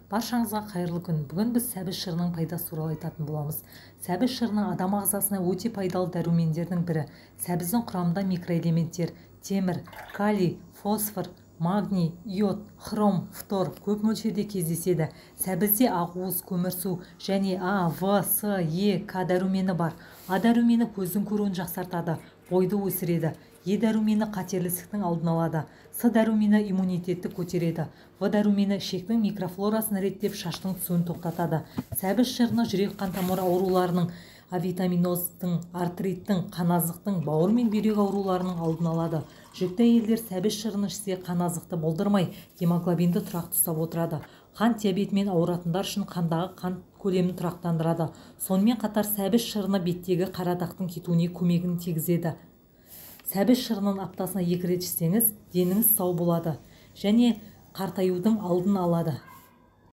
Баршаңызға қайырлы күн. Бүгін біз сәбіз шырынының пайдасы туралы айтатын боламыз. Сәбіз шырыны адам ағзасына өте пайдалы дәрумендердің бірі. Сәбіздің құрамында микроэлементтер темір, калий, фосфор, магний, йод, хром, фтор көп мөлшерде кездеседі. Сәбізде ақуыз, көмірсу және А, В, С, Е, К дәрумені бар. А дәрумені көздің көруін жақсартады, бойды өсіреді. Е дәрумені қатерлі ісіктің алдын алады. С дәрумені иммунитетті көтереді. В дәрумені ішектің микрофлорасын реттеп, шаштың түсуін тоқтатады. Сәбіз шырыны жүрек қан тамыр ауруларының, авитаминоздың, артриттің, қаназдықтың, бауыр мен бүйрек ауруларының алдын алады. Жүкті әйелдер сәбіз шырынын ішсе, қаназдықты болдырмай, гемоглобинді тұрақты ұстап отырады. Қант диабетімен ауыратындар үшін қандағы қант көлемін тұрақтандырады. Сонымен қатар сәбіз шырыны беттегі қара дақтың кетуіне көмегін тигізеді. Сәбіз шырынын аптасына 2 рет ішсеңіз, деніңіз сау болады және қартаюдың алдын алады.